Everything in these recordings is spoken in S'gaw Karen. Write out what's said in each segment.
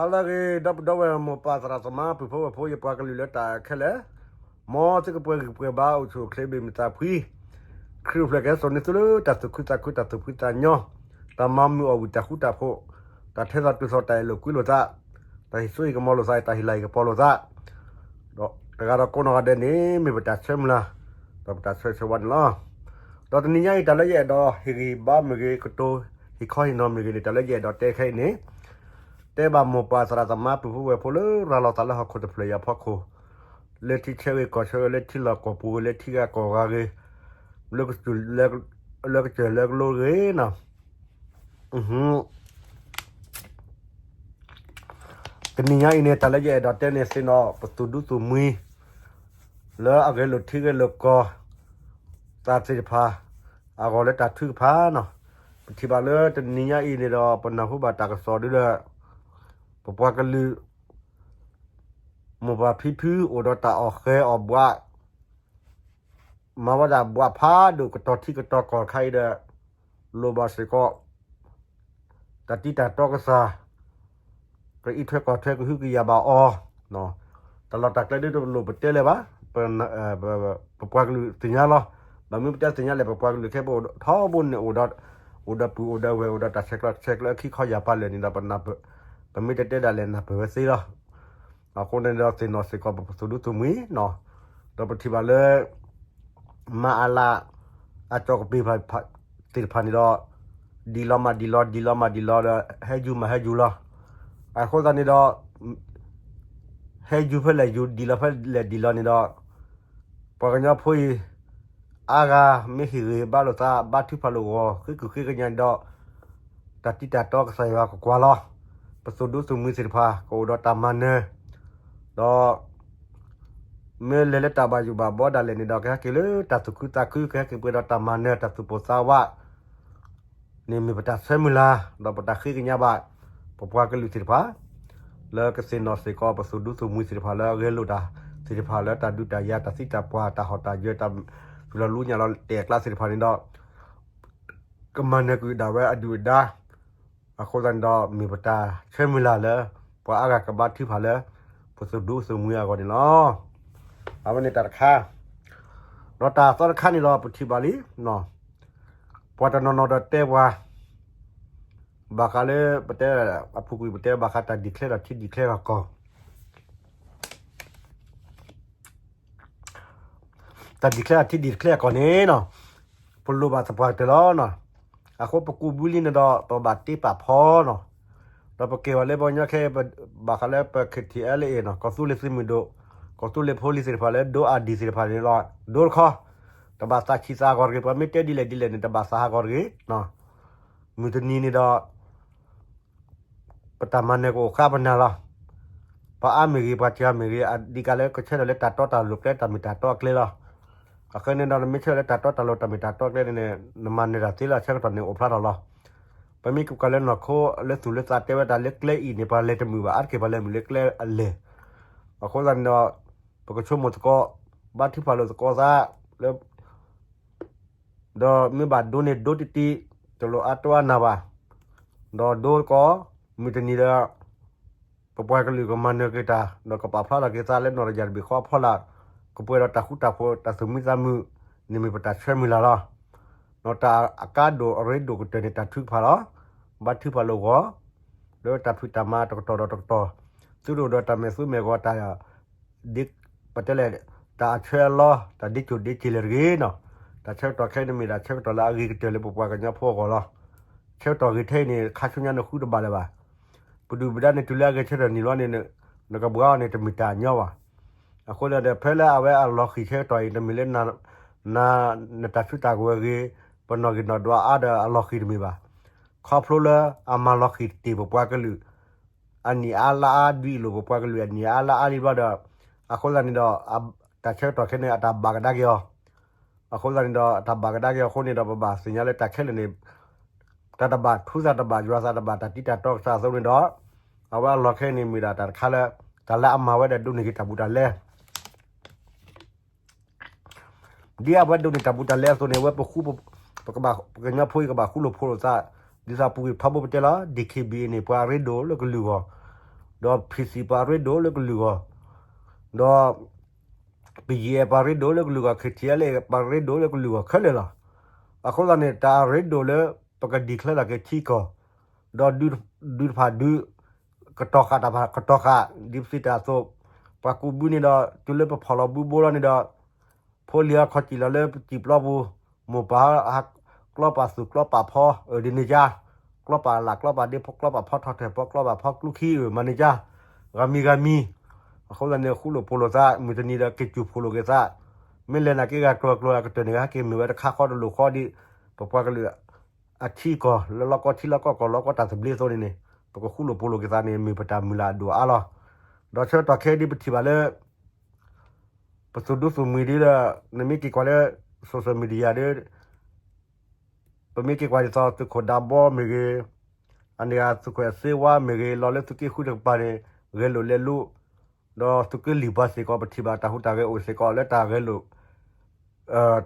ဟါလၢအဂ့ၤ ဒီပုၢ်ဒီဝဲၢ်မိၢ်ပၢ်သရၣ်သမါ ပုၢ်ဖိဝဲၢ်ဖိ ယပှၤကလုာ်လၢတၢ်ခဲလၢာ်, မ်သုကပှဲၤဂံၢ်ပှဲၤဘါ အိၣ်ဆူၣ်အိၣ်ချ့ ဘၣ်မုာ်သးဖှံ, ခရံာ်အိၣ်ဖျဲၣ်ကဟဲစိာ်န့ၢ်သုလၢတၢ်သူၣ်ခုသးခု တၢ်သူၣ်ဖှံသးညီ, တၢ်မၤမုာ်အီၣ်ဝံၣ် တၢ်ဃူတၢ်ဖိး, တၢ်ထဲသိးတုၤသိး တၢ်အဲၣ်လိာ်ကွံလိာ်သး, တၢ်ဟ့ၣ်စိဟ့ၣ်ကမီၤလိာ်သး တၢ်ဟ့ၣ်လၤဟ့ၣ်ကပီၤလိာ်သး ဒီးတဂၤဒီးကိးနီၢ်ဂၤဒဲးန့ၣ် မ့ၢ်ပတၢ်ဆၢမုၢ်လၢ်, ဒီးပတၢ်ဆၢဂ့ၤဆၢဝါန့ၣ်လီၤ. ဒီးတနံၤညါအံၤ တၢ်လၢယအဲၣ်ဒိးဟ့ၣ်ဂံၢ်ဘါမ့ၢ်ဂ့ၤ, ကတိၤဟ့ၣ်ခီဟ့ၣ်နီၤမ့ၢ်ဂ့ၤန့ၣ် တၢ်လၢယအဲၣ်ဒိးတဲခဲအံၤန့ၣ်, တဲဘၣ်မိၢ်ပၢ်သရၣ်သမါ ပုၢ်ဖိဝဲၢ်ဖိလၢရၤလီၤသးလၢဟီၣ်ခိၣ်တဖျၢၣ်အံၤအဖီခိၣ်, လၢထံဆၢဂ့ၤကီၢ်ဆၢဂ့ၤ, လၢထံလီၢ်ကီၢ်ပူၤဂ့ၤ, လၢထံဂၤကီၢ်ဂၤဂ့ၤ, လၢကစၢၢ်, လၢကစၢၢ်လၢကလိဂ့ၤနီၤ တနံၤညါအံၤန့ၣ် တၢ်လၢယအဲၣ်ဒိးတဲန့ၣ် သ့ၣ်နီၣ်ပသူၣ်ဒူသးမှံ လၢအဂဲၤလိာ်ထံဂဲၤလိာ်ကီၢ် သးသ့ၣ်တဖၣ် အဂီၢ်လၢတၢ်ထုကဖၣ်နီၤ. ပထံၣ်ဘၣ်လၢတနံၤညါအံၤန့ၣ်ဒီး ပနၢ်ဟူဘၣ်တၢ်ကစီၣ်ဒ်လၢ ပပှၤကလုာ် မိၢ်ပၢ်ဖံဖု အိၣ်ဒီးတၢ်အီၣ်ဃဲၤအီၣ်ဘှး မၤဝဲဒၣ်ဘှးဖးဒိၣ် ကတီၤထံကတီၤကီၢ်တခါအံၤဒီး လိၣ်ဘၣ်စ့ၢ်ကီး တၢ်တံၤတၢ်တီကစၢ် ကအံးထွဲကွၢ်ထွဲ ကဟုကယာ်ဘၣ်အီၤ, တၢ်လီၢ်တၢ်ကျဲဒ်တလိၣ်ပတဲလၢၤဘၣ်, ပပှၤကလုာ်သ့ၣ်ညါလီၤ. ဘၣ်မနုၤပတဲသ့ၣ်ညါလဲၣ်, ပပှၤကလုာ်ခဲအံၤ ပအိၣ်ထီဘိန့ၣ် အိၣ်ဒီးပှၤအိၣ်ဒီးဝဲၢ် အိၣ်ဒီးတၢ်ဆဲးကျိးဆဲးကျၢ အခံခီယာ်ပာ်လၢာ်န့ၣ်ဒီး ပမ့ၢ်တတဲဒၣ်လဲာ် နၢ်ပၢၢ်ဝဲသ့လီၤ. အဃိန့ၣ်ဒီး သ့ၣ်နီၣ်စ့ၢ်ကီးပပသူၣ်ဒူသးမှံနီၤ, ဒီးပထံၣ်ဘၣ်လၢ မၤအလး အကၠီၣ်ကပ့ၤသ့ၣ်တဖၣ်န့ၣ်ဒီး ဒ်လီၤမးဒ်လီၤ ဒ်လီၤမးဒ်လီၤဒီး ဟဲယူၤမးဟဲယူၤလီၤ. အဃိသတးန့ၣ်ဒီး ဟဲယူၤဖဲလဲၣ်ယူၤ ဒ်လီၤဖဲလဲၣ်ဒ်လီၤန့ၣ်ဒီး ပှၤကညီဖိအံၤ အါဂၤမ့ၢ်ဟ့ၣ်ဂံၢ်ဘါလိာ်သး ဘါထုကဖၣ်လိာ်ဂီၤ ဃ့ကညးဃ့ကညးန့ၣ်ဒီး တၢ်တံၤတၢ်တီကစၢ်ယွၤကကွၢ်လီၤ. ပသူၣ်ဒူသးမှံသ့ၣ်တဖၣ် ကအိၣ်ဒီးတၢ်မၤနၢၤ ဒီး မ့ၢ်လဲၤလၢတၢ်ဘၣ်ယိၣ်ဘၣ်ဘီဒၣ်လဲာ်န့ၣ်ဒီး ကဟဲက့ၤလၢတၢ်သူၣ်ခုသးခု ကဟဲက့ၤပှဲၤဒီးတၢ်မၤနၢၤ တၢ်သူၣ်ပိၢ်သးဝး န့ၣ်မ့ၢ်ပတၢ်ဆၢမုၢ်လၢ် ဒီးပတၢ်ဃ့ကညးဘၣ် ပပှၤကလုာ်သ့ၣ်တဖၣ် လၢကသ့ၣ်နီၣ်စ့ၢ်ကီး ပသူၣ်ဒူသးမှံသ့ၣ်တဖၣ် လၢအဂဲၤလိာ်တၢ်သ့ၣ်တဖၣ် လၢတၢ်ဒုးတၢ်ယၤ တၢ်သံတၢ်ပှၢ် တၢ်ဟီၣ်တၢ်ယၢၤ တၢ်ဖုၣ်လီၤလူညၣ်လီၤတဲာ်အကျါသ့ၣ်တဖၣ်န့ၣ်ဒီး ကမၤနၢၤကွံာ်ဒၣ်ဝဲအဒုၣ်အဒါ အဃိသတးန့ၣ်ဒီး မ့ၢ်ပတၢ်ဆၢမုၢ်လၢ်လၢ ပှၤအါဂၤကဘါထုကဖၣ်လၢ ပသူၣ်ဒူသးမှံအဂီၢ်န့ၣ်လီၤ. အဝဲန့ၣ်တၢ်တခါ, ဒီးတၢ်သီတခါန့ၣ်ဒီး ပထံၣ်ဘၣ်လံ, ပှၤတနီၤနီၤဒီးတဲပှၤ ဘၣ်ဃးလၢပတဲ အပူၤကွံာ်ပတဲဘၣ်ဃးတၢ် declare ဒီးထံ declare ဒီးကီၢ် တၢ် declare ထံ declare ကီၢ်န့ၣ်နီၤ, ပလိၣ်ဘၣ်သပှၢ်ကတၢၢ်လီၤနီၤ. အဃိပကူးဘုလံန့ၣ်ဒီး ပဘၣ်တ့ပာ်ဖီနီၤ. ဒီးပက့ၤဝဲလၢပှၤကညီခဲအံၤ ဘၣ်ဃးလၢပ ခ့ထံအဲလ်အ့နီၤ, ကီၢ်သူလ့ၤသုးမုၢ်ဒိၣ်, ကီၢ်သူလ့ၤဖိလံၤသ့ၣ်တဖၣ်လၢ ဒိအါဒံးသ့ၣ်တဖၣ်န့ၣ်လီၤ. ဒိတခီ, တဘၣ်သးဆံးသးဟးဂီၤတဂ့ၤ. ပှၤမ့ၢ်တဲဒ်လဲၣ်ဒ်လဲၣ်န့ၣ် တဘၣ်သးဟးဂီၤတဂ့ၤ. မုၢ်တနံၤန့ၣ်ဒီး ပတၢ်မၤနၢၤကအိၣ်ဃာ်ပနၢ်လီၤ. ပှၤအါမ့ၢ်ဂ့ၤ ပှၤစှၤမ့ၢ်ဂ့ၤ အဒံးကးလၢကဆၢထၢၣ်လၢတၢ်တီတၢ်လိၤကျဲ တၢ်မ့ၢ်တၢ်တီအကျဲလီၤ. အဃိန့ၣ်ဒီး နမ့ၢ်ဆၢထၢၣ်လၢတၢ်တီတၢ်လိၤ တၢ်မ့ၢ်တၢ်တီအကျဲန့ၣ် နမၤနၢၤတၢ်သ့လီၤ ဆၢကတီၢ်န့ၣ်အိၣ်ဖျါထီၣ်လီၤ. ပမ့ၢ်ကကွၢ်လၢနီၢ်ခိလၢသူၣ်လၢသးတဲဝဲဒၣ်လၢကျဲအံၤန့ၣ် ပှၤလဲၤတမုာ်ဘၣ် အါတက့ၢ်ပှၤလဲၤမုာ်လၢကျဲအလဲၣ်. အဃိသတးန့ၣ်ဒီး ပကဆိကမိၣ်သကိး ဘါထုကဖၣ်လိာ်သကိးသးလၢ ဒီးမ့ၢ်ဘၣ်ဒိန့ၣ်ဒိတံၢ်တံၢ်, တလိၣ်အါတိအါနၢ်ဘၣ်. ဒီးဒိသကိး မုၢ်တနံၤဒီး ပပှၤကလုာ်ကမၤနၢၤက့ၤတၢ် ဒီးကပာ်ဖျါထီၣ်က့ၤသးလၢနီၢ်တယၢ်တဘ့ၣ်ဃီအဖီလာ်, ကပှဲၤဒီးတၢ်ဃူတၢ်ဖိး တၢ်သူၣ်မံသးမုာ်န့ၣ်မ့ၢ်ပတၢ်ဆၢမုၢ်လၢ်လီၤ. ဒီးတၢ်အကါဒိၣ်အရ့ဒိၣ်ကတၢၢ်န့ၣ် တၢ်ထုကဖၣ်လီၤ. ဘါထုကဖၣ်လိာ်ဂီၤ လၢတၢ်ဖံးတၢ်မၤတကတီၢ်ဒီးတကတီၢ်, သုတအိၣ်ဒီးတၢ်မဲာ်သူမဲာ်ဂီၤတၢ် ဒ်ပတဲလဲၣ် တၢ်အဆၢအလီၤ တၢ်ဒ့စိၣ်ဒ့စ့ၢ်လၢၤတဂ့ၤနီၤ. တၢ်ဆၢကတီၢ်ခဲအံၤန့ၣ်မ့ၢ်ဒၣ် ဆၢကတီၢ်လၢအဂ့ၤကတၢၢ်လၢပပှၤကညီဖိအဂီၢ်လီၤ. ဆၢကတီၢ်ဂ့ၤထဲအံၤန့ၣ် ခါဆူညါနဃုတဘၣ်လၢၤဘၣ်. ပဒုၣ်ပဒါန့ၣ် တုၤလၢအဂဲၤဆၢထၢၣ်နုာ်လီၤန့ၣ် နကဘှါအီၤန့ၣ် တမ့ၢ်တၢ်ညီဘၣ်. အဃိသတးဒီး ဖဲလၢအဝဲအလီၤဃံၤဆၢကတီၢ်အံၤ တမ့ၢ်လၢ နတၢ်ဆူးတၢ်ကဝဲၤဂ့ၤ, ပနီၣ်ဂံၢ်နီၣ်ဒွးအါဒီးအလီၤဃံၤတမ့ၢ်ဘၣ်. ခီဖျိလၢအမၤလီၤဃံၤတ့ၢ်ပပှၤကလုာ် အနံၣ်အါလါအါ ဒွံလိာ်ပပှၤကလုာ်အနံၣ်အါလါအါလံဘျီဒီး အဃိသတးန့ၣ်ဒီး တၢ်ဆၢကတီၢ်ခဲအံၤန့ၣ် အတၢ်ဘၣ်ကဒါက့ၤအီၤ. အဃိသတးန့ၣ်ဒီး အတၢ်ဘၣ်ကဒါက့ၤအီၤအဃိန့ၣ်ဒီး ပဘၣ်သ့ၣ်ညါလၢတၢ်ခဲလၢာ်န့ၣ် တၢ်တဘၣ်ထူသးတဘၣ်ယွၤသးတဘၣ် တၢ်တံၤတၢ်တီကစၢ်အသိးန့ၣ်ဒီး အဝဲအလီၢ်ခဲအံၤန့ၣ် မ့ၢ်ဒၣ်တၢ်တခါလၢ တၢ်လၢအမၤဝဲဒီးဒိးန့ၢ်က့ၤတၢ်ဘူးတၢ်လဲ ဒ်အဝဲဒိးန့ၢ်တၢ်ဘူးတၢ်လဲအသိးန့ၣ် အဝဲပဃူ ပကဘၣ် ပကညီဖိအံၤကဘၣ်ဃူလိာ်ဖိးလိာ်သး, ဒ်သိးပူၤကွံာ်ထီဘိပတဲလီၤ DKBA န့ၣ် ပှၤရ့ဒိၣ်လၢကလုာ်အဂီၢ်, ဒီး ဖံစံ ပှၤရ့ဒိၣ်လၢကလုာ်ဂီၢ်, ဒီး ပယဲၢ် ပှၤရ့ဒိၣ်လၢကလုာ်ဂီၢ်, ခ့ထံလ့ ပှၤရ့ဒိၣ်လၢကလုာ်ဂီၢ်ခဲလၢာ်လီၤ. အဃိသတးန့ၣ် တၢ်အရ့ဒိၣ်လၢ ပက declare တၢ်က့ၤထံကီၢ်, ဒီးဒုးတဖၣ်ဒုး, ကတီၤဃာ်တၢ်ဖၣ်ကတီၤဃာ်, ဒ်ပစံးတၢ်အသိး, ပှၤကူးဘုန့ၣ်ဒီး တုၤလၢပဖီၣ်လီၤဘုဘိလီၤန့ၣ်ဒီး ဖိလံၤအခီၣ်စံၣ်လီၤလၢပစံာ်ပျီပူၤ, မိၢ်ပၢ် ကျီပာ်သူၣ်ကျီပာ်ဖီ ဒ်န့ၣ်ကါ, ကျီပာ်လၢ်ကျီပာ်ဒ့ဖိ ကျီပာ်ဖီထီၣ်ထၢၣ်ဖီ ကျီပာ်ဖီကျူခံ မၤန့ၢ်ကါ, ဂၤမံၤဂၤမံၤ, အဃိသတးန့ၣ် ဃူလိာ်ဖိးလိာ်သး မုၢ်တနံၤဒီးက့ၤစူၢ်ဖိးလိာ်က့ၤသး, မ့ၢ်လဲၤနာ်က့ဂၤကျိၤကျိၤအကတၢၢ်န့ၣ် ဟဲက့ၤမ့ၢ်ဝဲတခါဃီတလိာ်ဃီဒီး ပပှၤကလုာ် အထံအကီၢ် လၢလီၢ်ကီၢ်ထံလီၢ်ကီၢ်ကီၢ် လီၢ်ကီၢ်တၢ်သဘျ့အသိးန့ၣ်န့ၣ် ပကဃူလိာ်ဖိးလိာ်က့ၤသးန့ၣ် မ့ၢ်ပတၢ်မုၢ်လၢ်အဒိၣ်အါလီၤ. ဒီးဆၢကတီၢ်ခဲအံၤဒ်ပထံၣ်ဘၣ်လၢ ပသုးဒူသုးမုၢ်ဒ်ဒီး နမ့ၢ်က့ၤကွၢ်လၢ social media ဒီး ပမ့ၢ်က့ၤကွၢ်ဒ်သိးသုးခိၣ်ဒးဘီမ့ၢ်ဂ့ၤ, အန့ၣ်ဂ့ၤသုးခိၣ်စ့ဝါမ့ၢ်ဂ့ၤ လီၤလၢသုးက့ဃုတကပၤန့ၣ် ဂဲၤလိာ်လဲၤလိာ်, ဒီးသုးက့လွံၢ်ပှၤစ့ၢ်ကီး ပထံၣ်ဘၣ်တၢ်ဟူးတၢ်ဂဲၤအိၣ်စ့ၢ်ကီးလၢတၢ်ဂဲၤလိာ်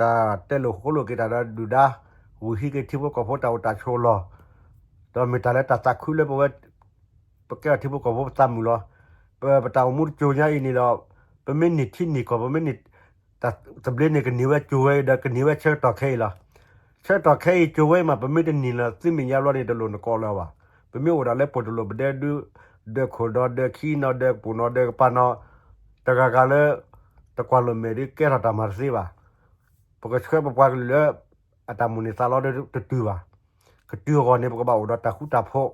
တၢ်တဲလိာ်ဃိလိာ်က့ၤတၢ်ဒီးဒုၣ်ဒါ, ဂုာ်ဟံးက့ၤထံဖိကီၢ်ဖိတၢ်အိၣ်တၢ်ဆိးလီၢ်, ဒီးမ့ၢ်တၢ်လၢတၢ်သးခုလၢပဝဲ ပကဲထီၣ်ထံဖိကီၢ်ဖိပသးမုာ်လီၤ. ပ ပတၢ်အိၣ်မူတစိၤညါအံၤန့ၣ်ဒီး ပမ့ၢ်န့ၢ်ထံန့ၢ်ကီၢ် ပမ့ၢ်န့ၢ် တၢ်သဘျ့န့ၣ် ကန့ၢ်ဝဲစိၤဝဲအံၤဒီးကန့ၢ်ဝဲဆၢကတီၢ်ခဲအံၤလီၤ. ဆၢကတီၢ်ခဲအံၤစိၤဝဲအံၤမး ပမ့ၢ်တန့ၢ်လၢၤ သုမဲာ်ညါဘျီန့ၣ် တလိၣ်နကိးလၢၤဘၣ်. ပမ့ၢ်အိၣ်ဒီးလၢပှၤတလိၣ်ပဒဲဒု ဒၢးခိၣ်ဒီးဒၢးခံနီၤ ဒၢးကပိာ်နီၤ ဒၢးကပၤနီၤ, တဂၤဂၤလၢ တကွၢ်လိာ်မဲာ်ဒီးကဲထီၣ်တၢ်မၤတသ့ဘၣ်. ပကဆှၢပပှၤကလုာ်လၢ အတၢ်မိၣ်န့ၢ်သးလီတတုၤဘၣ်. ကတုၤအဂီၢ်န့ၣ် ပကဘၣ်အိၣ်ဒီးတၢ်ဃူတၢ်ဖိး,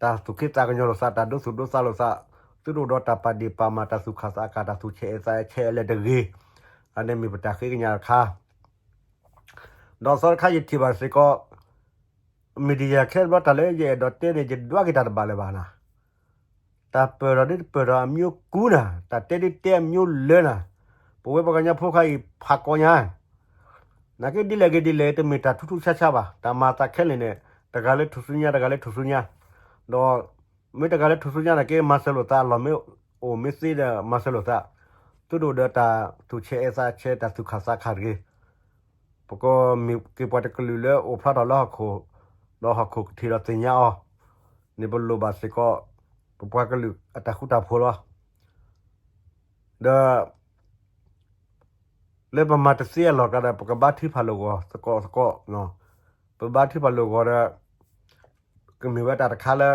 တၢ်သူၣ်က့သးကညီၤလိာ်သး, တၢ်ဒိသူၣ်ဒိသးလိာ်သး, သုတအိၣ်ဒီးတၢ်ပာ်ဒ့ၣ်ပာ်မၤ တၢ်သူၣ်ခၣ်သးခၣ် တၢ်သူၣ်ဆဲးအဲးသးအဲးဆဲးအဲးလဲၣ်တဂ့ၤ. အန့ၣ်မ့ၢ်ပတၢ်ဃ့ကညးတခါ ဒီးသီတခါယထံၣ်ဘၣ်စ့ၢ်ကီး media ခဲဘျီတၢ်လၢယအဲၣ်ဒိးတဲန့ၣ် ယဒွးက့ၤတၢ်တဘၣ်လၢၤဘၣ်နၤ. တၢ်ပၢၢ်ထီၣ်ဒ်တပၢၢ်ထီၣ်အမျိုးကူနၤ, တၢ်တဲဒ်တဲအမျိုးလၢနၤ, ပဝဲပှၤကညီဖိခါအံၤဖးကီညါ, နာ်က့ဒ်လဲၣ်ဂ့ၤဒ်လဲၣ် တမ့ၢ်တၢ်ထူးထူးဆါဆါဘၣ်, တၢ်မၤသးခဲလၢာ်န့ၣ် တဂၤလၢထူၣ်စုညါ တဂၤလၢထူၣ်စုညါ, ဒီး မ့ၢ်တဂၤလၢထူၣ်စုညါနာ်က့ မၤစၢၤလိာ်သးအလီၢ်မ့ၢ်အိၣ်မ့ၢ်သ့ဒီး မၤစၢၤလိာ်သး, သုတအိၣ်ဒီးတၢ်သူၣ်ဆဲးအဲးသးဆဲး တၢ်သူၣ်ခၣ်သးခၣ်တဂ့ၤ. ပကမ့ၢ်က့ၤပှၤတကလုာ်လၢအိၣ်ဖျါထီၣ်လၢဟီၣ်ခိၣ်, ဒီးဟီၣ်ခိၣ်ကထံၣ်ဒီးသ့ၣ်ညါအီၤန့ၣ် ပလိၣ်ဘၣ်စ့ၢ်ကီး ပပှၤကလုာ်အတၢ်ဃူတၢ်ဖိးလီၤ. ဒီး လၢပမၤတသ့အလီၢ်ကျါဒီး ပကဘါထုကဖၣ်လိာ်ဂီၤသကိးသကိး, ပဘါထုကဖၣ်လိာ်ဂီၤဒီး ကမ့ၢ်ဝဲတၢ်တခါလၢ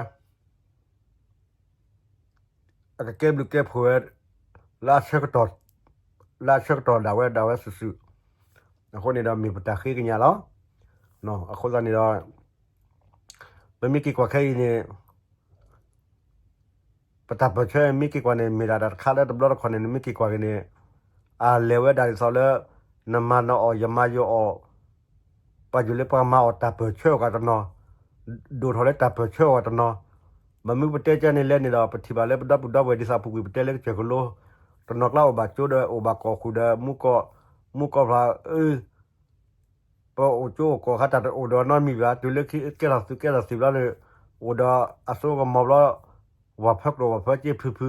အကကဲဘျုးကဲဖှိၣ်ဝဲ လၢအဆၢကတီၢ်, လၢအဆၢကတီၢ်ဒၣ်ဝဲဒၣ်ဝဲစုာ်စုာ်, အဃိန့ၣ်ဒီးမ့ၢ်ပတၢ်ဃ့ကညးလီၤ. အဃိသတးန့ၣ်ဒီး ပမ့ၢ်က့ၤကွၢ်ခဲအံၤန့ၣ် ပတၢ်ပၢၢ်ဆၢမ့ၢ်က့ၤကွၢ်န့ၣ် မ့ၢ်ဒၣ်တၢ်တခါလၢတဘျီတခီၣ်န့ၣ် နမ့ၢ်က့ၤကွၢ်က့ၤန့ၣ် အလဲၤဝဲဒၣ်ဒ်သိးလၢ နမၤနအီၣ် ယမၤယအီၣ်, ပာ်ယိၣ်လၢပှၤမၤအီၣ်တၢ်ပၢၢ်ဆၢအဂီၢ်တနီၤ, ဒိၣ်ထီၣ်လၢတၢ်ပၢၢ်ဆၢအဂီၢ်တနီၤ, ဘၣ်မနုၤပတဲကဲန့ၣ်လဲၣ်န့ၣ်ဒီး ပထံၣ်ဘၣ်လၢပဒီပုၢ်ဒီဝဲၢ်ဒ်သိးပူၤကွံာ်ပတဲလၢကစၢၢ်ကလိ တနီၤကျါအိၣ်ဘၣ်ကၠိဒီး အိၣ်ဘၣ်ကီၢ်ဃုာ်ဒီး မူကီၢ်, မူကီၢ်ဖျါအၢ ပအိၣ်ကၠိအိၣ်ကီၢ်ဃါတၢ်တအိၣ်ဒီးနီတမံၤဘၣ်, တုၤလၢခံကဲထီၣ်သုးကဲထီၣ်သံးဘျီန့ၣ် အိၣ်ဒီးအစိကမီၤဘျီ, ဝၤဖၢကျိၤဝၤဖၢစ့ဖုဖု,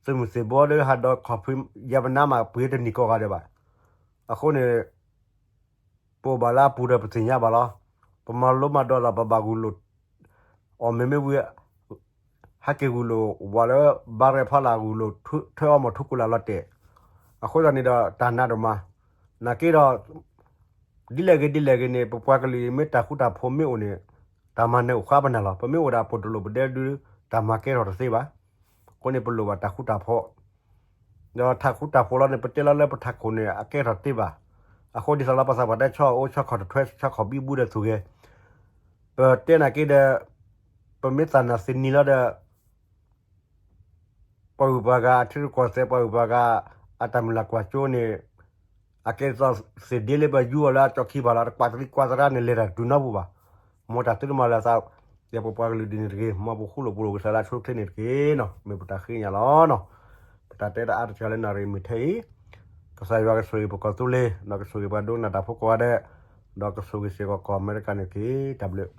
သုးမုၢ်သံၣ်ဘိဒီးဟးဒီးခီၣ်ဖု, ယၤပနါမးပှ့ၤတနံၣ်ကိးဂၤဒဲးဘၣ်. အဃိန့ၣ် ပအိၣ်ဘၣ်လၢအပူၤဒီးပသ့ၣ်ညါဘၣ်လီၤ. ပမၤလိမၤဒိးလီၤ ပဘၣ်ဂုာ်လိာ် အီၣ်မ့ၢ်မ့ၢ်ဝံၤ ဟဲက့ၤဂုာ်လိာ်ဝၤလၢ ဘါရဲၣ်ဖီလာ် ဂုာ်လိာ်ထၢအီမီၤထူကိလးလီၤတဲာ်, အဃိသတးန့ၣ်ဒီး တၢ်နးဒိၣ်မး, နာ်က့ဒီး ဒ်လဲၣ်ဂ့ၤဒ်လဲၣ်ဂ့ၤန့ၣ် ပပှၤကလုာ်အံၤမ့ၢ်တၢ်ဃူတၢ်ဖိးမ့ၢ်အိၣ်န့ၣ် တၢ်မၤနၢၤအိၣ်ဃါပနၢ်လီၤ. ပမ့ၢ်အိၣ်ဒၣ်ပှၤတလိၣ်ပဒဲဒု တၢ်မၤကဲထီၣ်တသ့ဘၣ်. အဃိန့ၣ် ပလိၣ်ဘၣ်တၢ်ဃူတၢ်ဖိး ဒီးတၢ်ဃူတၢ်ဖိးလီၤန့ၣ် ပတဲလီၤလၢပထးခိၣ်န့ၣ် အကဲထီၣ်တသ့ဘၣ်. အဃိဒ်သိးလၢပှၤသးပှၢ်တဲ ဆီၣ်အိၣ်ဆီၣ်ခီၣ်တထွဲ ဆီၣ်ခီၣ်ဘံဘူဒီးသူၣ်ဂဲၤ, ပတဲနာ်က့ဒီး ပမ့ၢ်သးနာ်သ့နံၤလီၤဒီး ပှၤဂုၤပှၤဂၤအထံရူၢ်ကီၢ်သဲး ပှၤဂုၤပှၤဂၤ အတၢ်မုၢ်လၢ်ကွၢ်စိန့ၣ် အကဲဒ်သိးသ့ၣ်ဒ့လၢပယူအီၤလၢအကၠီၣ်ခံဘၣ်လီၤ. တကွၢ်သရံးကွၢ်သရၣ်န့ၣ် လဲၤတၢ်တတုၤနီတပူၤဘၣ်. မ်တၢ်သုတမၤလၢၤသး ယပပှၤကလုာ်ဒ်န့ၣ်တဂ့ၤ, မ်ပဃူလိာ်ဖိးလိာ်ကစၢ်လၢအဆိအချ့န့ၣ်တက့ၢ်နီၤ. မ့ၢ်ပတၢ်ဃ့ကညးလီၤနီၤ. ပတၢ်တဲတၢ်အါတက့ၢ်လၢနၣ်ရံၣ်မုၢ်ထဲအံၤ, ကစၢ်ယွၤကဆိၣ်ဂ့ၤပကီၢ်သူလ့ၤ, ဒီးကဆိၣ်ဂ့ၤပှၤဒိကနၣ်တၢ်ဖိကိးဂၤဒဲး, ဒီးကဆိၣ်ဂ့ၤစ့ၢ်ကီးကီၢ်အမဲရကၤန့ၣ်တက့ၢ်. တၢ်ဘျုး